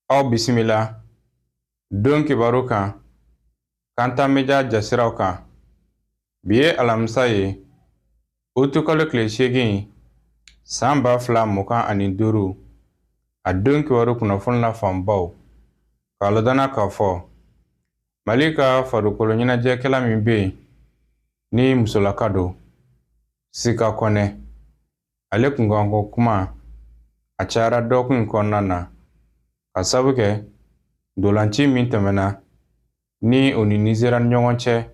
Aw bisimila don kibaru kan Kanta Media jasiraw kan. Bi ye alamisa ye, utukalo tile 8 san 2025. A don kibaru kunnafoni la fanbaw k'a ladɔnna k'a fɔ Mali ka farikolo ɲɛnajɛkɛla min bɛ yen ni musolaka don, Sika Kɔnɛ, ale kunkanko kuma a cayara dɔgɔkun in kɔnɔna na ka sabu kɛ ntolanci min tɛmɛna ni o ni Nizeriya ni ɲɔgɔn cɛ,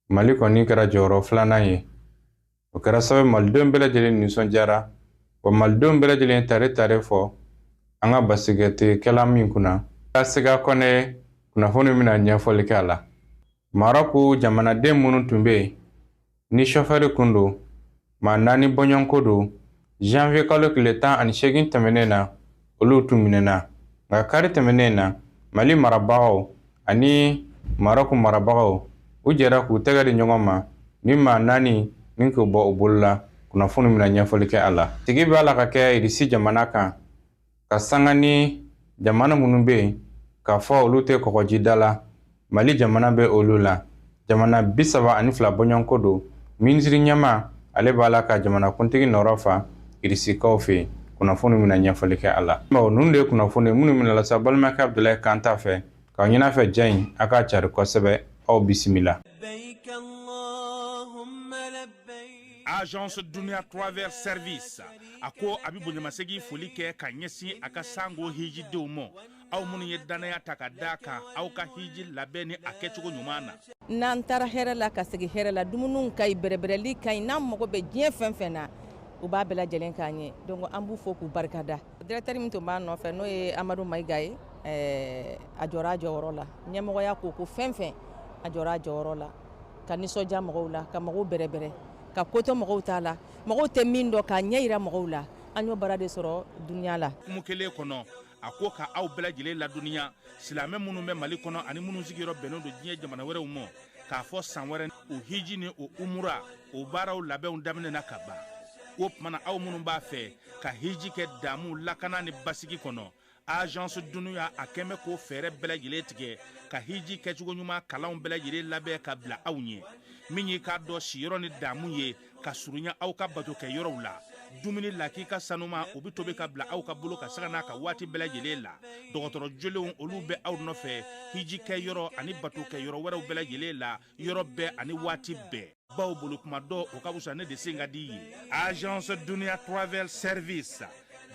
Mali kɔni kɛra jɔyɔrɔ filanan ye. O kɛra sababu malidenw bɛɛ lajɛlen nisɔndiyara, wa malidenw bɛɛ lajɛlen tare tare fɔ an ka basikɛtikɛla min kunna, Sika Kɔnɛ. Kunnafoni bɛna ɲɛfɔli kɛ a la. Marɔku jamanaden minnu tun bɛ yen ni sɔfɛri kun don, maa 4 bɔɲɔgɔnko don, janvier kalo tile 18 tɛmɛnen na, olu tun minɛna. Nka kari tɛmɛnen na, Mali marabagaw ani Marɔku marabagaw, u jɛra k'u tɛgɛ di ɲɔgɔn ma ni maa 4 ni k'o bɔ u bolo la. Kunnafoni bɛna ɲɛfɔli kɛ a la. Sigi b'a la ka kɛ Irisi jamana kan ka sanga ni jamana minnu bɛ yen k'a fɔ olu tɛ kɔgɔjida la, Mali jamana bɛ olu la. Jamana 32 bɔɲɔgɔnko don. Minisiri ɲɛmaa, ale b'a la ka jamanakuntigi nɔrɔ fa Irisikaw fɛ yen. Kunnafoni bɛna ɲɛfɔli kɛ a la. Bawo ninnu de ye kunnafoni ye minnu bɛna lase balimakɛ Abudulayi Kanta fɛ. K'aw ɲin'a fɛ ja in a k'a cari kosɛbɛ. Aw bisimila. Agence Dunia Travel Service a ko a bɛ bonyamasegin foli kɛ ka ɲɛsin a ka sango hijidenw ma, aw minnu ye dannaya ta ka da kan aw ka hiji labɛn ni a kɛcogo ɲuman na. N'an taara hɛrɛ la ka segin hɛrɛ la, dumuniw ka ɲi, bɛrɛbɛrɛli ka ɲi. N'an mago bɛ diɲɛ fɛn fɛn na, u b'a bɛɛ lajɛlen k'an ye. Donc an b'u fo k'u barikada. Directeur min tun b'a nɔfɛ, n'o ye Amadu Mayiga ye, a jɔra a jɔyɔrɔ la. Ɲɛmɔgɔya ko ko fɛn fɛn, a jɔra a jɔyɔrɔ la ka nisɔndiya mɔgɔw la, ka mɔgɔw bɛrɛbɛrɛ, ka ko to mɔgɔw t'a la, mɔgɔw tɛ min dɔn, k'a ɲɛ yira mɔgɔw la. An y'o baara de sɔrɔ dunuya la. Kumu kelen kɔnɔ, a ko ka aw bɛɛ lajɛlen ladɔnniya, silamɛ minnu bɛ Mali kɔnɔ ani minnu sigiyɔrɔ bɛnnen don diɲɛ jamana wɛrɛw ma, k'a fɔ san wɛrɛ o hiji ni o umura o baaraw labɛnw daminɛna ka ban. O tuma na, aw minnu b'a fɛ ka hiji kɛ damu, lakana ni basigi kɔnɔ, Agence Dunuya a kɛn bɛ k'o fɛɛrɛ bɛɛ lajɛlen tigɛ ka hiji kɛcogo ɲuman kalanw bɛɛ lajɛlen labɛn ka bila aw ɲɛ. Min y'i k'a dɔn siyɔrɔ ni damu ye ka surunya aw ka bato kɛ yɔrɔw la, dumuni lakika sanuma o bɛ tobi ka bila aw ka bolo ka saga n'a ka waati bɛɛ lajɛlen la. Dɔgɔtɔrɔ jolenw olu bɛ aw nɔfɛ hiji kɛ yɔrɔ ani bato kɛ yɔrɔ wɛrɛw bɛɛ lajɛlen la, yɔrɔ bɛɛ ani waati bɛɛ. Baw bolo kuma dɔ o ka fisa ne de sen ka di ye. Agence Dunia Travel Service,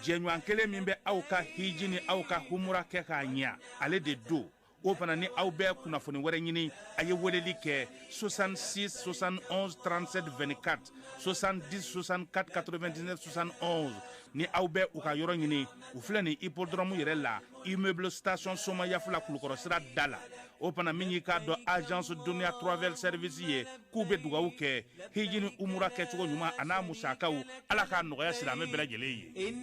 jɛɲɔgɔn kelen min bɛ aw ka hiji ni aw ka humura kɛ k'a ɲɛ, ale de don. O fana ni aw bɛ kunnafoni wɛrɛ ɲini, a ye weleli kɛ 66 71 37 24, 70 64 99 71. Ni aw bɛ u ka yɔrɔ ɲini, u filɛ nin hippodrome yɛrɛ la, immeuble station Somayafula, Kulukɔrɔ sira da la. O fana min y'i k'a dɔn Agence Dunia Travel Service ye, k'u bɛ dugawu kɛ hiji ni umura kɛcogo ɲuman a n'a musakaw, Ala k'a nɔgɔya silamɛ bɛɛ lajɛlen ye.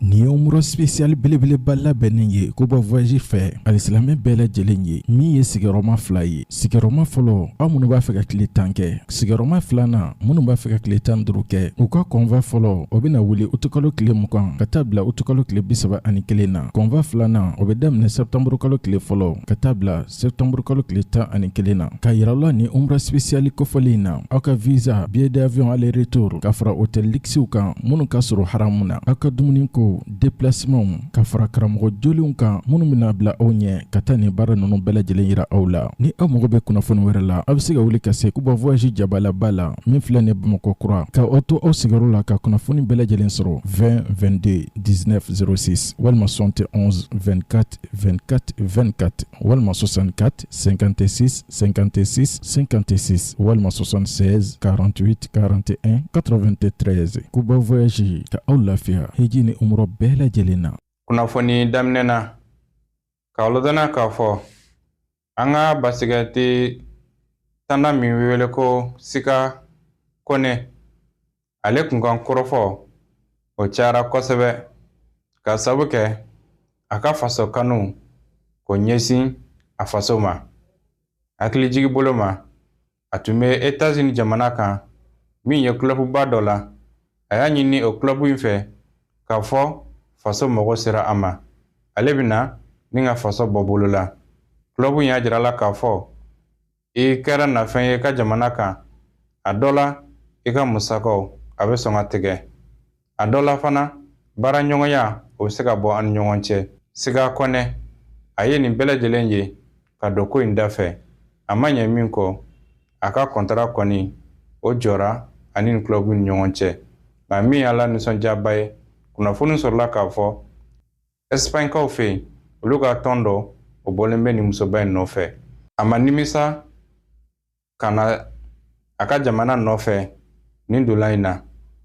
Nin ye umura spécial belebeleba labɛnnen ye Kuba Voyage fɛ alisilamɛ bɛɛ lajɛlen ye, min ye sigiyɔrɔma 2 ye. Sigiyɔrɔma fɔlɔ, aw minnu b'a fɛ ka tile 10 kɛ. Sigiyɔrɔma filanan, minnu b'a fɛ ka tile 15 kɛ. U ka convoi fɔlɔ, o bɛna wuli utukalo tile 20 ka taa bila utukalo tile 31 na. Convoi filanan, o bɛ daminɛ sɛtanburukalo tile fɔlɔ ka taa bila sɛtanburukalo tile 11 na. Ka yira la ni umra spécial kofɔlen in na, aw ka visa, billet d'avion aller retour, ka fara hôtel luxew kan minnu ka surun haramu na, aw ka dumuni ko, déplacement, ka fara karamɔgɔ jolenw kan minnu bɛna bila aw ɲɛ ka taa nin baara ninnu bɛɛ lajɛlen yira aw la. Ni aw mago bɛ kunnafoni wɛrɛ la, aw bɛ se ka wuli ka se Kuba Voyage jabalaba la min filɛ nin Bamakɔ kura, ka aw to aw sigiyɔrɔ la ka kunnafoni bɛɛ lajɛlen sɔrɔ 20 22 19 06 walima 71 24 24 24 walima 64 56 56 56 walima 76 48 41 93. Kuba Voyage ka aw lafiya hiji ni umura bɛɛ lajɛlen na. Kunnafoni daminɛ na, k'aw ladɔnniya k'a fɔ an ka basikɛti tanna min bɛ wele ko Sika Kɔnɛ, ale kunkan kɔrɔfɔ o cayara kosɛbɛ ka sabu kɛ a ka faso kanu k'o ɲɛsin a faso ma. Hakilijigi bolo ma, a tun bɛ Etats-Unis jamana kan min ye kulɔbuba dɔ la. A y'a ɲini o kulɔbu in fɛ k'a fɔ faso mago sera a ma. Ale bɛna ni ka faso bɔ bolo la. Club in y'a jira la k'a fɔ i kɛra nafɛn ye i ka jamana kan, a dɔ la i ka musakaw a bɛ sɔn ka tigɛ, a dɔ la fana baaraɲɔgɔnya o bɛ se ka bɔ an ni ɲɔgɔn cɛ. Siga Kɔnɛ a ye nin bɛɛ lajɛlen ye ka don ko in dafɛ, a ma ɲɛ min kɔ, a ka contrat kɔni o jɔra ani nin club ni ɲɔgɔn cɛ. Nka min y'a la nisɔndiyaba ye, kunnafoni sɔrɔla k'a fɔ Espagnekaw fɛ yen, olu ka tɔn dɔ o bɔlen bɛ nin musoba in nɔfɛ. A ma nimisa ka na a ka jamana nɔfɛ nin dolan in na,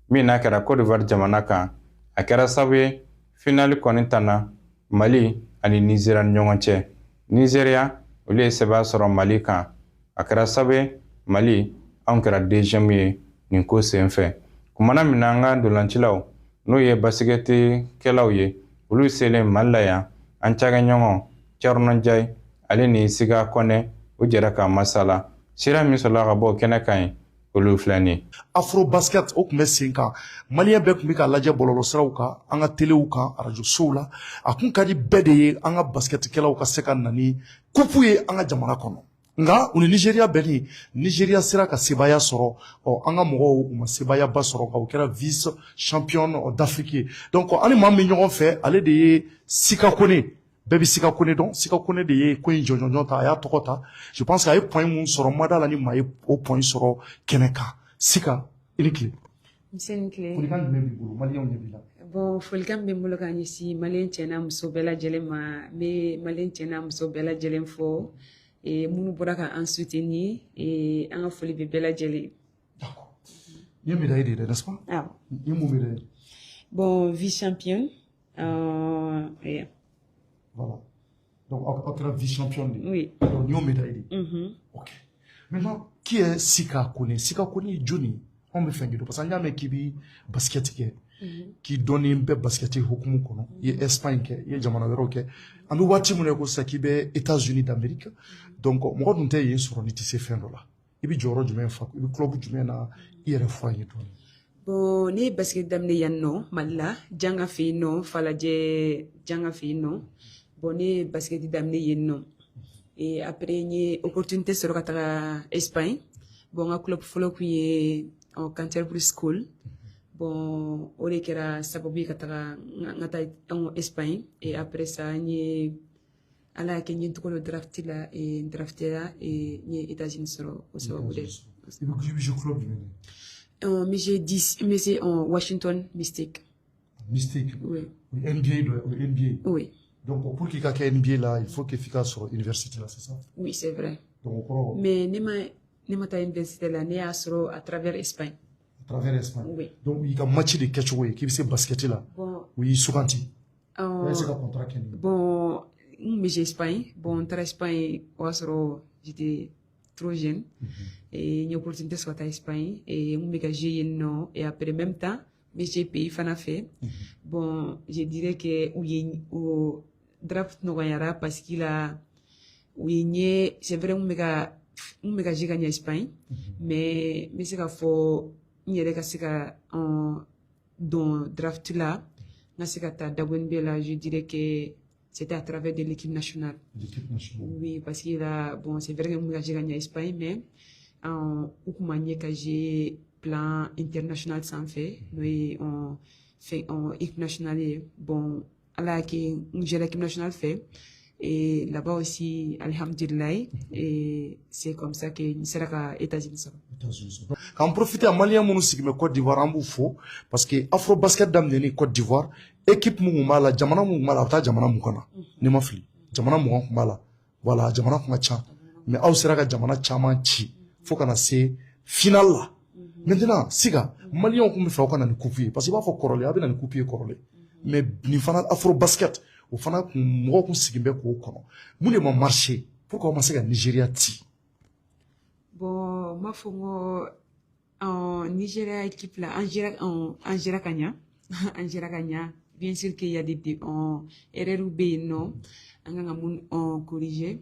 min n'a kɛra Côte d'Ivoire jamana kan. A kɛra sababu ye finale kɔni tanna Mali ani Nizeriya ni ɲɔgɔn cɛ. Nizeriya olu ye sɛbɛn sɔrɔ Mali kan, a kɛra sababu ye Mali anw kɛra deuxième ye nin ko sen fɛ. Kumana min na an ka dolancilaw n'o ye basikɛtikɛlaw ye, olu selen Mali la yan, an cakɛɲɔgɔn Thierno Ndiaye ale ni Siga Kɔnɛ u jɛra ka masala. Sira min sɔrɔla ka bɔ o kɛnɛ kan yen, olu filɛ nin ye. Afro basket o tun bɛ sen kan, maliyɛn bɛɛ tun bɛ k'a lajɛ bɔlɔlɔsiraw kan, an ka telew kan, arajosow la. A kun ka di bɛɛ de ye an ka basketikɛlaw ka se ka na ni coupe ye an ka jamana kɔnɔ. Nka u ni Nigéria bɛnni, Nigéria sera ka sebaaya sɔrɔ. Ɔ, an ka mɔgɔw u ma sebaayaba sɔrɔ, nka u kɛra vice champion d'Afrique ye. Donc an ni maa min ɲɔgɔn fɛ, ale de ye Sika Kone. Bɛɛ bɛ Sika Kone dɔn. Sika Kone de ye ko in jɔnjɔnjɔn ta, a y'a tɔgɔ ta. Je pense que a ye point mun sɔrɔ, ma da la ni maa ye o point sɔrɔ kɛnɛ kan. Sika, i ni tile. Nse, ni tile. Folikan jumɛn b'i bolo? Maliyɛnw ɲɛ b'i la. Bon, folikan min bɛ n bolo ka ɲɛsin maliyɛn cɛ n'a muso bɛɛ lajɛlen ma, n bɛ maliyɛn cɛ n'a muso bɛɛ lajɛlen fo, minnu bɔra ka an soutenir, an ka foli bɛ bɛɛ lajɛlen. D'accord. Nin ye médaille de ye dɛ, n'est-ce pas? Awɔ. Nin ye mun médaille? Bon, vice championne. Yeah. Voilà. Donc, aw kɛra vice championne de ye. Oui. Donc, nin y'o médaille de ye. Ok. Maintenant, qui est Sika Kone? Sika Kone ye jɔnni ye? Anw bɛ fɛn k'i dɔn parce que an y'a mɛn k'i bɛ basket kɛ. K'i dɔnnen bɛ basket hukumu kɔnɔ. I ye Espagne kɛ, i ye jamana wɛrɛw kɛ. An bɛ waati min na i ko sisan k'i bɛ États-Unis d'Amérique. Donc, mɔgɔ dun tɛ yen sɔrɔ n'i tɛ se fɛn dɔ la. I bɛ jɔyɔrɔ jumɛn fa? I bɛ club jumɛn na? I yɛrɛ fɔ an ye dɔɔnin. Bon, ne ye basket daminɛ yan nɔ Mali la, Janga fɛ yen nɔ, Falajɛ Janga fɛ yen nɔ. Bon, ne ye basket daminɛ yen nɔ. Et après, n ye opportunité sɔrɔ ka taga Espagne. Bon, n ka club fɔlɔ kun ye Canterbury School. Bon, o de kɛra sababu ye ka taga n ka taa Espagne. Et après ça, n ye Ala y'a kɛ n ye n tɔgɔ dɔ draft la, et n draftera et n ye États-Unis sɔrɔ o sababu de. I bɛ jouer club jumɛn na? N bɛ jouer 10, n bɛ jouer Washington Mystic. Mystic. Oui. O ye NBA dɔ ye, o ye NBA. Oui. Donc, pour qu'il ka kɛ NBA la, il faut que f'i ka sɔrɔ université la, c'est ça? Oui, c'est vrai. Donc, o kɔrɔ. Mais ne ma taa université la, ne y'a sɔrɔ à travers Espagne. À travers Espagne. Oui. Donc, i ka match de kɛcogo ye k'i bɛ se basket la. Bon. U y'i suganti. I bɛ se ka contrat kɛ nin ye. Bon, n kun bɛ jouer Espagne. Bon, n taara Espagne, o y'a sɔrɔ j'étais trop jeune. Et n ye opportunité sɔrɔ ka taa Espagne. Et n kun bɛ ka jouer yen nɔ. Et après, même temps, n bɛ jouer pays fana fɛ. Bon, je dirais que u ye o draft nɔgɔyara parce que la u ye n ye, c'est vrai, n kun bɛ ka jouer ka ɲɛ Espagne. Mais n bɛ se k'a fɔ n yɛrɛ ka se ka don draft la, n ka se ka taa WNBA la, je dirais que c'était à travers de l'équipe nationale. L'équipe nationale. Oui, parce que là, bon, c'est vrai que n kun bɛ ka jouer ka ɲɛ Espagne, mais u kun ma ɲɛ ka jouer plan international sanfɛ, n'o ye fɛn équipe nationale ye. Bon, Ala y'a kɛ n jouer équipe nationale fɛ. Et là-bas aussi, alhamdulillah, et c'est comme ça que n sera ka États-Unis sɔrɔ. États-Unis. K'an profiter a maliyɛn minnu sigi bɛ Côte d'Ivoire, an b'u fo parce que Afro basket daminɛni Côte d'Ivoire, équipe mun kun b'a la, jamana mun kun b'a la, a bɛ taa jamana 20 na, n'i ma fili, jamana 20 kun b'a la. Voilà, jamana kun ka ca, mais aw sera ka jamana caman ci fo ka na se finale la. Maintenant, Siga, maliyɛnw kun bɛ fɛ aw ka na ni coupe ye parce que i b'a fɔ kɔrɔlen a bɛ na ni coupe ye kɔrɔlen, mais nin fana Afro basket o fana kun mɔgɔw kun sigi bɛ k'o kɔnɔ. Mun de ma marché? Pourquoi aw ma se ka Nigéria ci? Bon, n b'a fɔ n ko Nigéria équipe la, an gérera ka ɲa, an gérera ka ɲa. Bien sûr qu'il y a des erreurs bɛ yen nɔ, an kan ka mun corriger,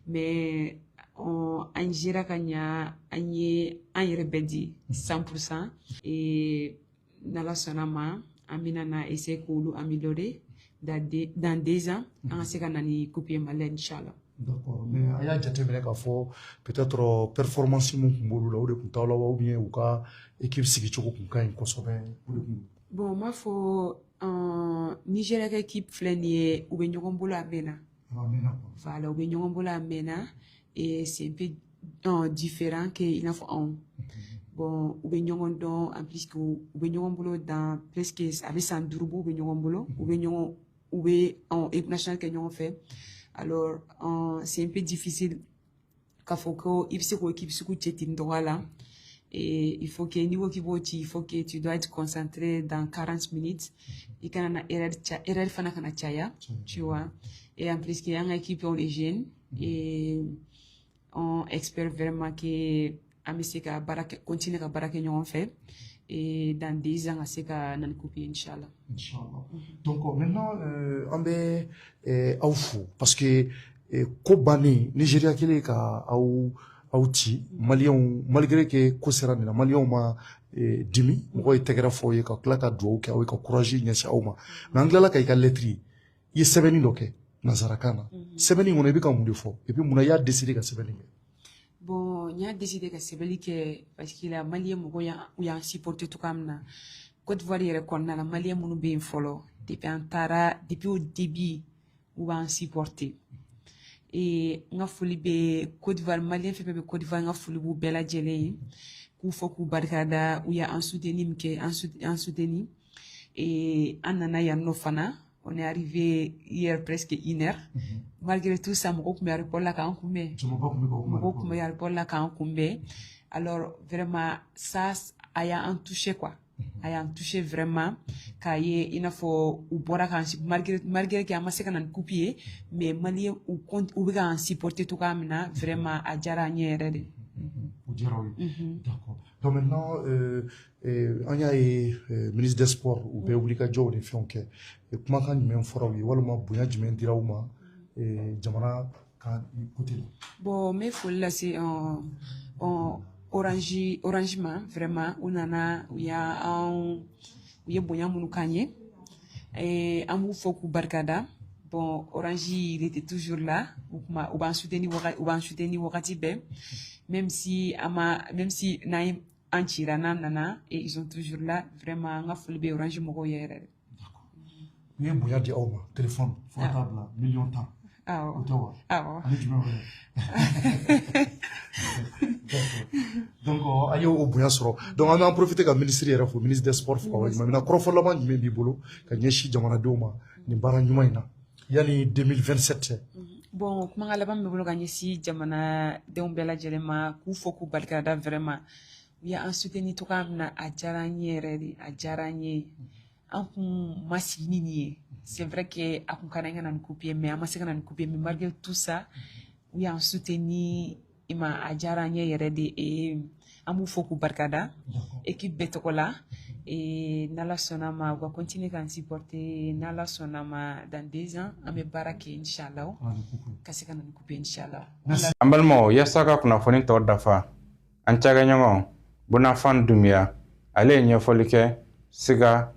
mais an gérera ka ɲa, an ye an yɛrɛ bɛɛ di 100%, et n'Ala sɔnna ma, an bɛna na essayer k'olu améliorer. Dans 2 ans, an ka se ka na ni coupe ye Mali la, inchallah. D'accord, mais a y'a jateminɛ k'a fɔ peut-être performance mun tun b'olu la, o de tun t'aw la wa, ou bien u ka équipe sigicogo tun ka ɲi kosɛbɛ, o de tun? Bon, n b'a fɔ Nigeria ka équipe filɛ nin ye, u bɛ ɲɔgɔn bolo a mɛnna. A mɛnna quoi. Voilà, u bɛ ɲɔgɔn bolo a mɛnna et c'est un peu différent que i n'a fɔ anw. Bon, u bɛ ɲɔgɔn dɔn, en plus que u bɛ ɲɔgɔn bolo dans presque a bɛ san 5 bɔ, u bɛ ɲɔgɔn bolo, u bɛ équipe nationale kɛ ɲɔgɔn fɛ. Alors c'est un peu difficile k'a fɔ ko i bɛ se k'o équipe sugu cɛ ten dɔgɔya la. Et il faut que n'i ko k'i b'o ci, il faut que tu dois être concentré dans 40 minutes, i kana na erreur, erreur fana kana caya, tu vois. Et en plus que an ka équipe, on est jeune et on espère vraiment que an bɛ se ka baara kɛ, continuer ka baara kɛ ɲɔgɔn fɛ et dans 10 ans ka se ka na ni coupe ye, inchallah. Inchallah. Donc maintenant an bɛ aw fo parce que ko bannen Nigeria kɛlen ka aw ci, maliyɛnw, malgré que ko sera nin na, maliyɛnw ma dimi, mɔgɔw ye tɛgɛrɛ fɔ aw ye ka tila ka dugawu kɛ aw ye, ka courage ɲɛsin aw ma. Mais an tilala ka i ka lettre ye, i ye sɛbɛnni dɔ kɛ nansarakan na. Sɛbɛnni kɔnɔ, i bɛ ka mun de fɔ? Et puis munna i y'a décidé ka sɛbɛnni kɛ? Bon, n y'a décidé ka sɛbɛnni kɛ parce que la maliyɛn mɔgɔw u y'an supporter cogoya min na Côte d'Ivoire yɛrɛ kɔnɔna la, maliyɛn minnu bɛ yen fɔlɔ, depuis an taara, depuis au début, u b'an supporter. Et n ka foli bɛ Côte d'Ivoire, maliyɛn fɛn fɛn bɛ Côte d'Ivoire, n ka foli b'u bɛɛ lajɛlen ye, k'u fɔ k'u barikada, u y'an soutenir min kɛ, an soutenir. Et an nana yan nɔ fana, on est arrivé hier presque 1 heure. Malgré tout ça, mɔgɔw tun bɛ aéroport la k'an kunbɛn. Jamaba tun bɛ k'aw kunbɛn. Mɔgɔw tun bɛ aéroport la k'an kunbɛn. Alors vraiment, ça a y'an touché quoi, a y'an touché vraiment, k'a ye i n'a fɔ u bɔra k'an malgré que an ma se ka na ni coupe ye, mais maliyɛn u bɛ k'an supporter cogoya min na, vraiment a diyara an ye yɛrɛ de. O diyara aw ye. D'accord. Donc maintenant an y'a ye ministre des Sports, u bɛ wulikajɔw ni fɛnw kɛ. Kumakan jumɛn fɔra u ye walima bonya jumɛn dira u ma jamana ka côté la? Bon, n bɛ foli lase Orange ma. Vraiment, u nana, u y'an u ye bonya minnu k'an ye, an b'u fɔ k'u barikada. Bon, Orange, il était toujours là, u kuma u b'an soutenir wagati bɛɛ, même si an ma, même si n'an ye an cira, n'an nana, et ils sont toujours là. Vraiment, an ka foli bɛ Orange mɔgɔw ye yɛrɛ de. U ye bonya di aw ma, téléphone fo ka taa bila miliyɔn 10. Awɔ. O tɛ wa? Awɔ. Ani jumɛn wɛrɛ? D'accord. Donc an ye o bonya sɔrɔ. Donc an b'an profiter ka ministre yɛrɛ fo, ministre des Sports fo ka waleɲuman. Maintenant, kɔrɔfɔ laban jumɛn b'i bolo ka ɲɛsin jamanadenw ma nin baara ɲuman in na yanni 2027 cɛ? Bon, kumakan laban min bɛ bolo ka ɲɛsin jamanadenw bɛɛ lajɛlen ma, k'u fɔ k'u barikada. Vraiment, u y'an soutenir cogoya min na, a diyara an ye yɛrɛ de, a diyara an ye. An kun ma sigi ni nin ye. C'est vrai que a kun ka d'an ye ka na ni coupe ye, mais an ma se ka na ni coupe ye. Mais malgré tout ça, u y'an soutenir i ma, a diyara an ye yɛrɛ de. Et an b'u fɔ k'u barikada équipe bɛɛ tɔgɔ la. Et n'Ala sɔnna ma, u ka continuer k'an supporter. N'Ala sɔnna ma, dans 2 ans, an bɛ baara kɛ, inchallah, ka se ka na ni coupe ye, inchallah. An balimaw, yaasa ka kunnafoni tɔ dafa, an cakɛɲɔgɔn Bonafan Dunbiya, ale ye ɲɛfɔli kɛ Siga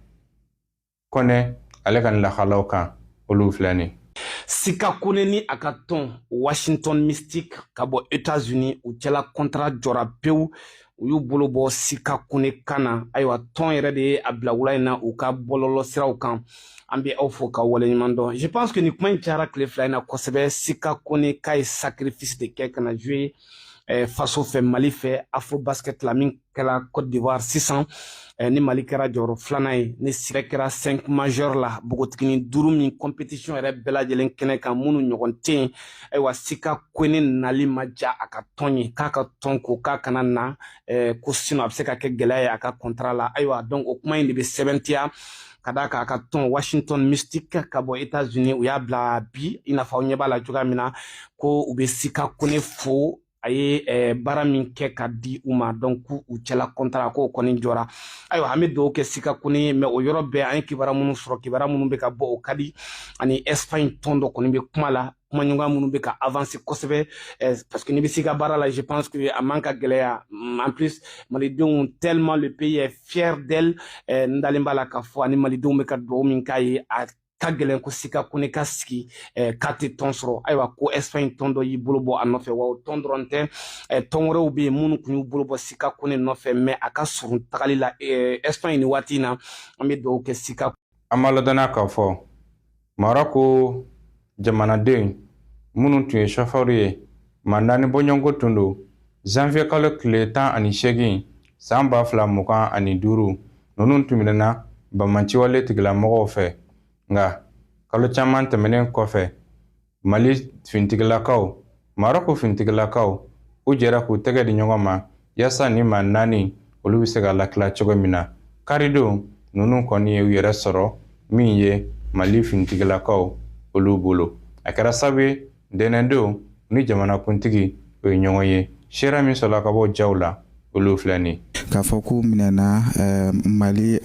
Kɔnɛ ale ka nin lahalaw kan, olu filɛ nin. Sika Kone ni a ka tɔn Washington Mystic ka bɔ États-Unis, u cɛla contrat jɔra pewu, u y'u bolo bɔ Sika Kone kan na. Ayiwa, tɔn yɛrɛ de ye a bila wula in na u ka bɔlɔlɔ siraw kan. An bɛ aw fo ka waleɲuman dɔn. Je pense que nin kuma in cayara tile 2 in na kosɛbɛ. Sika Kone k'a ye sacrifice de kɛ ka na jouer faso fɛ, Mali fɛ, Afro Basket la min kɛra Côte d'Ivoire sisan, ni Mali kɛra jɔyɔrɔ filanan ye, ni sirɛ kɛra 5 majeur la, npogotiginin duuru min compétition yɛrɛ bɛɛ lajɛlen kɛnɛ kan, minnu ɲɔgɔn tɛ yen. Ayiwa, Sika Kone nali ma ja a ka tɔn ye, k'a ka tɔn ko k'a kana na, ko sinon a bɛ se ka kɛ gɛlɛya ye a ka contrat la. Ayiwa, donc o kuma in de bɛ sɛbɛntiya ka d'a kan a ka tɔn Washington Mystic ka bɔ États-Unis, u y'a bila bi, i n'a fɔ aw ɲɛ b'a la cogoya min na, ko u bɛ Sika Kone fo, a ye baara min kɛ ka di u ma. Donc u cɛla contrat k'o kɔni jɔra. Ayiwa, an bɛ dugawu kɛ Sika Kone ye. Mais o yɔrɔ bɛɛ, an ye kibaruya minnu sɔrɔ, kibaruya minnu bɛ ka bɔ, o ka di ani Espagne tɔn dɔ kɔni bɛ kuma la, kumaɲɔgɔnya minnu bɛ ka avancer kosɛbɛ, parce que n'i bɛ se ka baara la, je pense que a man ka gɛlɛya. En plus, malidenw, tellement le pays est fier d'elle, n dalen b'a la k'a fɔ ani malidenw bɛ ka dugawu min k'a ye, a Ka gɛlɛn ko Sika Kone ka sigi k'a tɛ tɔn sɔrɔ. Ayiwa, ko Espagne tɔn dɔ y'i bolo bɔ a nɔfɛ, wa o tɔn dɔrɔn tɛ, tɔn wɛrɛw bɛ yen minnu tun y'u bolo bɔ Sika Kone nɔfɛ, mais a ka surun tagali la Espagne nin waati in na. An bɛ dugawu kɛ Sika. An b'a ladɔnniya k'a fɔ Marɔku jamanaden minnu tun ye sɔfɛriw ye, maa 4 bɔɲɔgɔnko tun don janvier kalo tile 18 san 2025. Ninnu tun minɛna bamaciwale tigilamɔgɔw fɛ, nka kalo caman tɛmɛnen kɔfɛ, Mali fintigilakaw, Marɔku fintigilakaw, u jɛra k'u tɛgɛ di ɲɔgɔn ma yaasa ni maa 4 olu bɛ se ka lakila cogo min na. Karidon ninnu kɔni ye u yɛrɛ sɔrɔ min ye Mali fintigilakaw olu bolo. A kɛra sababu ye ntɛnɛndon ni jamanakuntigi o ye ɲɔgɔn ye. Seereya min sɔrɔla ka bɔ jaw la, olu filɛ nin. K'a fɔ k'u minɛna Mali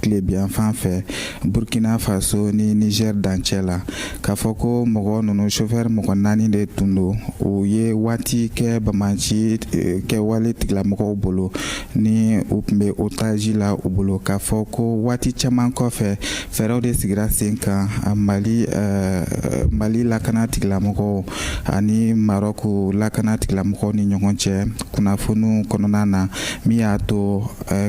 tilebiyanfan fɛ, Burkina Faso ni Niger dancɛ la, k'a fɔ ko mɔgɔ ninnu, chauffeur mɔgɔ 4 de tun don, u ye waati kɛ banbaanci kɛwale tigilamɔgɔw bolo ni u tun bɛ otage la u bolo. K'a fɔ ko waati caman kɔfɛ, fɛɛrɛw de sigira sen kan Mali lakana tigilamɔgɔw ani Marɔku lakana tigilamɔgɔw ni ɲɔgɔn cɛ kunnafoniw kɔnɔna na, min y'a to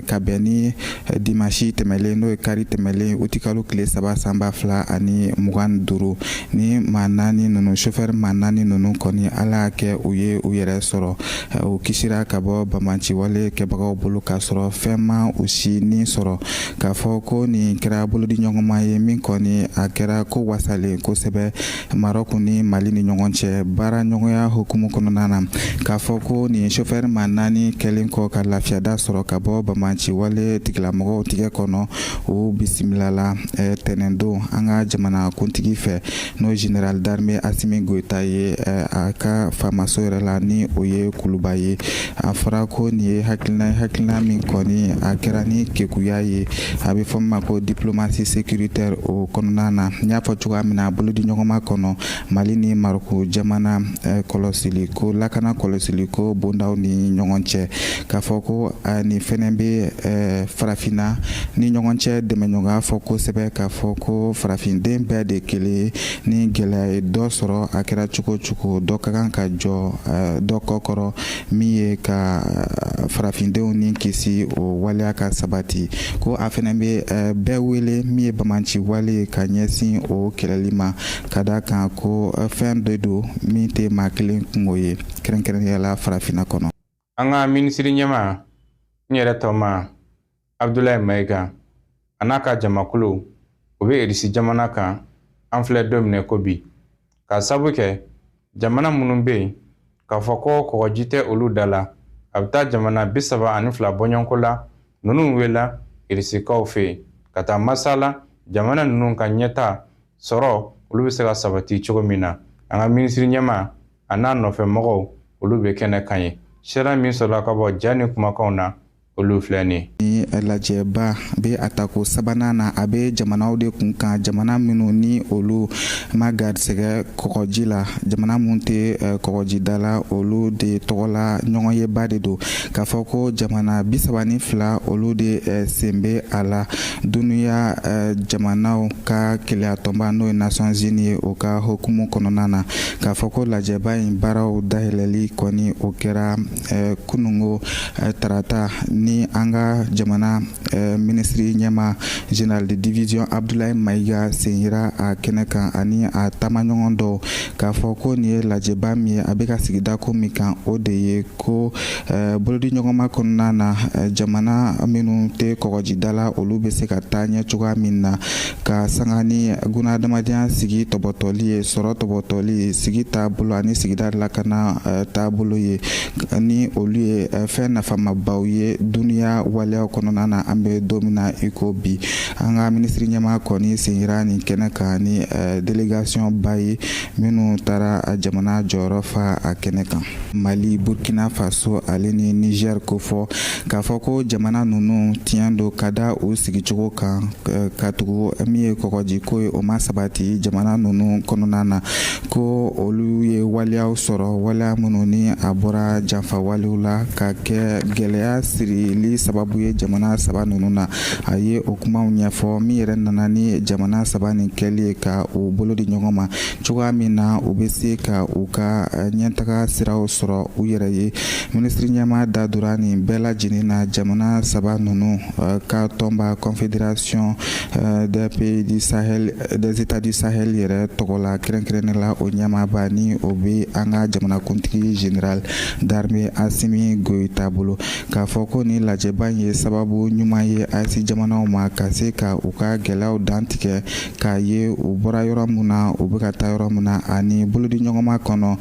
ka bɛn ni dimanche tɛmɛlen, n'o ye kari tɛmɛlen, utikalo tile 3 san 2025, ni maa 4 ninnu, chauffeur maa 4 ninnu kɔni, Ala y'a kɛ u ye u yɛrɛ sɔrɔ, u kisira ka bɔ banbaanciwale kɛbagaw bolo k'a sɔrɔ fɛn ma u si ni sɔrɔ. K'a fɔ ko nin kɛra bolodiɲɔgɔnma ye min kɔni a kɛra ko wasalen kosɛbɛ Marɔku ni Mali ni ɲɔgɔn cɛ baara ɲɔgɔnya hukumu kɔnɔna na. K'a fɔ ko nin chauffeur maa 4 kɛlen kɔ ka lafiyada sɔrɔ ka bɔ banbaanciwale tigilamɔgɔw tigɛ kɔnɔ, u bisimilala tɛnɛndon an ka jamana kuntigi fɛ, n'o général d'armée Asimi Goyita ye, a ka faamaso yɛrɛ la, ni o ye Kuluba ye. A fɔra ko nin ye hakilina ye, hakilina min kɔni a kɛra ni kekuya ye, a bɛ fɔ min ma ko diplomatie sécuritaire o kɔnɔna na. N y'a fɔ cogoya min na, bolodiɲɔgɔnma kɔnɔ Mali ni Marɔku jamana kɔlɔsili ko, lakana kɔlɔsili ko bondaw ni ɲɔgɔn cɛ. K'a fɔ ko nin fɛnɛ bɛ farafinna ni ɲɔgɔn cɛ dɛmɛɲɔgɔnya fɔ kosɛbɛ, k'a fɔ ko farafinden bɛɛ de kelen, ni gɛlɛya ye dɔ sɔrɔ, a kɛra cogo o cogo, dɔ ka kan ka jɔ dɔ kɔ kɔrɔ, min ye ka farafindenw ni kisi, o waleya ka sabati. Ko a fɛnɛ bɛ bɛɛ wele min ye banbaanci wale ka ɲɛsin o kɛlɛli ma, ka da kan ko fɛn dɔ don min tɛ maa kelen kungo ye, kɛrɛnkɛrɛnnenya la farafinna kɔnɔ. An ka minisiri ɲɛmaa, n yɛrɛ tɔma Abdulayi Mayiga, a n'a ka jamakulu, o bɛ Irisi jamana kan an filɛ don min na ko bi, k'a sabu kɛ jamana minnu bɛ yen k'a fɔ ko kɔgɔji tɛ olu da la, a bɛ taa jamana 32 bɔɲɔgɔnko la. Ninnu wele Irisikaw fɛ yen ka taa masala jamana ninnu ka ɲɛta sɔrɔ, olu bɛ se ka sabati cogo min na. An ka minisiri ɲɛmaa a n'a nɔfɛ mɔgɔw, olu bɛ kɛnɛ kan ye. Sariya min sɔrɔla ka bɔ ja ni kumakanw na, olu filɛ nin. Ni lajɛba bɛ a tako sabanan na, a bɛ jamanaw de kun kan, jamana minnu ni olu ma garisɛgɛ kɔgɔji la, jamana minnu tɛ kɔgɔjida la, olu de tɔgɔla ɲɔgɔnyeba de don. K'a fɔ ko jamana 32, olu de sen bɛ a la, dunuya jamanaw ka kelenya tɔnba, n'o ye Nations Unies ye, o ka hukumu kɔnɔna na. K'a fɔ ko lajɛba in baaraw dayɛlɛli kɔni, o kɛra kunungo tarata, ni an ka jamana minisiri ɲɛma, général de division Abdoulaye Mayiga, sen yira a kɛnɛ kan ani a taamaɲɔgɔn dɔw. K'a fɔ ko nin ye lajɛba min ye, a bɛ ka sigida ko min kan, o de ye ko bolodiɲɔgɔnma kɔnɔna na, jamana minnu tɛ kɔgɔjida la, olu bɛ se ka taa ɲɛ cogoya min na, ka sanga ni bunahadamadenya sigi tɔbɔtɔli ye, sɔrɔ tɔbɔtɔli, sigi taabolo ani sigida lakana taabolo ye, ni olu ye fɛn nafamabaw ye duniya waleyaw kɔnɔna na an bɛ don min na i ko bi. An ka minisiri ɲɛmaa kɔni sen yira nin kɛnɛ kan ni délégation ba ye minnu taara jamana jɔyɔrɔ fa a kɛnɛ kan. Mali, Burkina Faso ale ni Niger kofɔ, k'a fɔ ko jamana ninnu, tiɲɛ don, ka da u sigicogo kan, ka tugu min ye kɔgɔjiko ye, o ma sabati jamana ninnu kɔnɔna na, ko olu ye waleyaw sɔrɔ, waleya minnu ni a bɔra janfa walew la ka kɛ gɛlɛya siri. sigili sababu ye jamana saba ninnu na. A ye o kumaw ɲɛfɔ, min yɛrɛ nana ni jamana saba nin kɛli ye ka u bolo di ɲɔgɔn ma, cogoya min na u bɛ se ka u ka ɲɛtaga siraw sɔrɔ u yɛrɛ ye. Minisiri ɲɛmaa da donna nin bɛɛ lajɛlen na jamana saba ninnu ka tɔnba, Confédération des pays du Sahel, des États du Sahel yɛrɛ tɔgɔ la, kɛrɛnkɛrɛnnen la o ɲɛmaaba ni o bɛ an ka jamanakuntigi général d'armée Assimi Goïta bolo, k'a fɔ ko ni lajɛba in ye sababu ɲuman ye AES jamanaw ma ka se ka u ka gɛlɛyaw dantigɛ, k'a ye u bɔra yɔrɔ min na, u bɛ ka taa yɔrɔ min na, ani bolodiɲɔgɔnma kɔnɔ,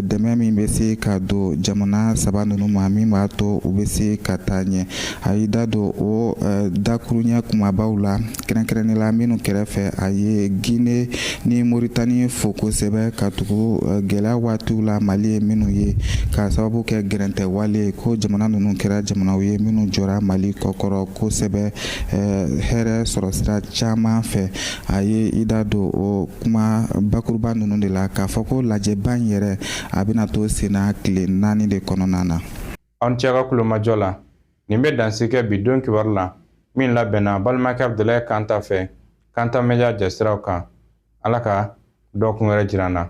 dɛmɛ min bɛ se ka don jamana saba ninnu ma, min b'a to u bɛ se ka taa ɲɛ. A y'i da don o dakuruɲɛ kumabaw la, kɛrɛnkɛrɛnnen la minnu kɛrɛfɛ, a ye Guinée ni Moritani fo kosɛbɛ, ka tugu gɛlɛya waatiw la Mali ye minnu ye k'a sababu kɛ gɛrɛntɛ wale, ko jamana ninnu kɛra jamanaw ye minnu jɔra Mali kɔkɔrɔ kosɛbɛ hɛrɛ sɔrɔsira caman fɛ. A ye i da don o kuma bakuruba ninnu de la, k'a fɔ ko lajɛba in yɛrɛ, a bɛna to senna tile 4 de kɔnɔna na. Aw ni ce ka kulomajɔ la. Nin bɛ dansi kɛ bi don kibaru la min labɛnna balimakɛ Abudulayi Kanta fɛ, Kanta Media jɛsiraw kan. Ala ka dɔgɔkun wɛrɛ jira an na.